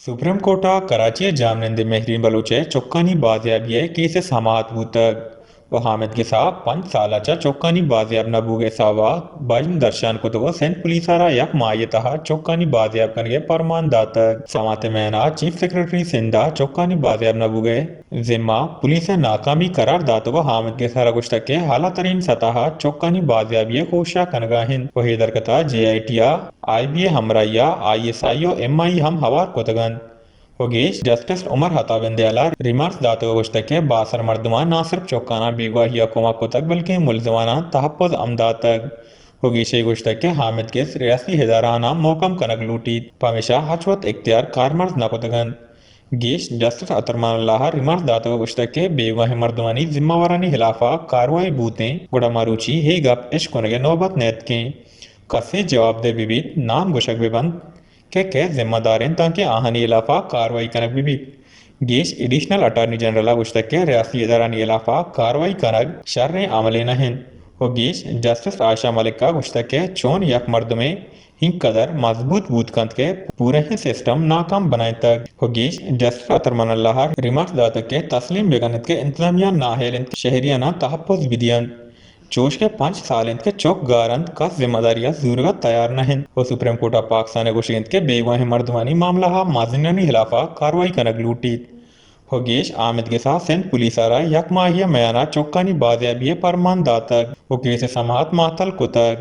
Supreme court ءَ کراچی ءِ جاہمنند مہرین بلوچ ءِ چکانی بازیابی ءِ کیس ءِ سماعت بوتگ و حامد گس ءَ پنچ سال ءَ چہ چکانی بازیاب نہ بوگ ءِ حساب ءَ بژن درشان کتگ و سندھ پولیس ءَ را یک ماہی ءِ تہا چکانی بازیاب کنگ ءِ پرمان داتگ۔ سماعت ءِ میان ءَ چیف سیکرٹری سندھ ءَ چکانی بازیاب نہ بوگ ءِ ذمہ پولیس ءِ ناکامی قرار داتگ و حامد گس ءَ را گوشتگ کہ اعلیٰ ترین سطح ءَ چکانی بازیابی ءِ کوشش کنگ ءَ انت و اے درگت ءَ جے آئی ٹی ءَ آئی بی ءِ ہمراہی ءَ آئی ایس آئی و ایم آئی ہم ہوار کتگ انت و گیش جسٹس عمر عطا بندیال ءَ ریمارکس داتگ و گوشتگ کہ باسر مردماں نہ صرف چکاناں بیگواہی ءَ کمک کتگ بلکیں ملزماناں تحفظ ہم داتگ و گیش ءَ گوشتگ کہ حامد گس ریاستی ادارہاناں محکم کنگ لوٹیت، پمیشا ہچ وت اختیار کارمرز نہ کتگ انت۔ گیش جسٹس عطرمان اللہ ءَ ریمارکس داتگ و گوشتگ کہ بیگواہیں مردمانی ذمہ وارانی ہلاف ءَ کاروائی بوتیں، گڑا مروچی اے گپ اش کنگ ءِ نوبت نیتکیں۔ کسے جوابدہ بہ بیت، نام گوشگ بہ بنت کہ کئے ذمہ دار انت تانکہ آہانی ہلاف ءَ کاروائی کنگ بہ بیت۔ گیش ایڈیشنل اٹارنی جنرل ءَ گوشتگ کہ ریاستی ادارہانی ہلاف ءَ کاروائی کنگ شریں عملے نہ انت و گیش جسٹس عائشہ ملک ءَ گوشتگ کہ چون یک مردمے اینقدر مضبوط بوت کنت کہ پورہیں سسٹم ناکام بنائینتگ و گیش جسٹس عطرمان اللہ ءَ ریمارکس داتگ کہ تسلیم بہ کن انت کہ انتظامیہ نااہل انت کہ شہریاناں تحفظ بدینت، چوش کہ پنچ سال انت کہ چک گار انت، کس ذمہ داری ءَ زورگ ءَ تیار نہ انت و سپریم کورٹ ءَ پاکستان ءَ گوشگ انت کہ بیگواہیں مردمانی معاملہ ءَ مزنانی ہلاف ءَ کاروائی کنگ لوٹیت و گیش حامد گس ءَ سندھ پولیس ءَ را یک ماہی ءِ میان ءَ چکانی بازیابی ءِ پرمان داتگ و کیس ءِ سماعت معطل کتگ۔